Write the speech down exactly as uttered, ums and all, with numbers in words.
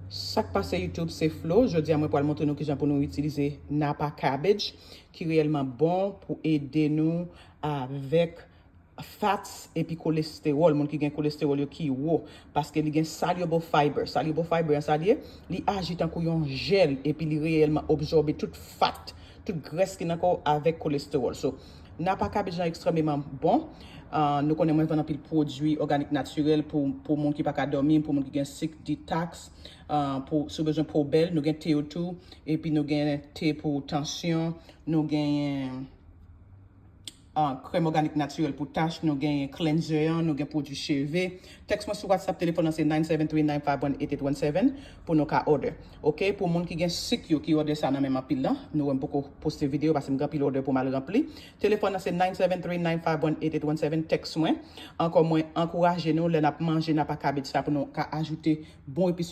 Sa k pase YouTube, se Flo. Jodi a mwen pral montre nou kijan pou nou itilize Napa Cabbage, ki reyèlman bon pou ede nou avèk fats epi kolestewòl, moun ki gen kolestewòl yo ki wo, paske li gen soluble fiber. Soluble fiber an sa l ye, li aji tankou yon jèl epi li reyèlman absòbe tout fat, tout grès ki nan kò w avèk kolestewòl. So, Napa Cabbage lan ekstrèmeman bon. Ah, nou konnen mwen vann anpil pwodui òganik natirèl pou, pou moun ki pa ka dòmi, pou moun ki gen sik, detox, ah, pou, si w bezwen po bèl, nou gen te yo tou, epi nou gen te pou tansyon, nou gen ah, krèm òganik natirèl pou tach, nou gen cleanser an, nou gen pwodui cheve. Tèks mwen sou WhatsApp, telefòn nan se nine seven three nine five one eight eight one seven pou nou ka order. Ok, pou moun ki gen sik yo ki order sa nan menm anpil lan, nou wè m poko poste videyo paske m gen anpil order pou m al ranpli. Telefòn nan se nine seven three nine five one eight eight one seven, tèks mwen. Ankò mwen ankouraje nou lè n ap manje Napa Cabbage sa pou nou ka ajoute bon epis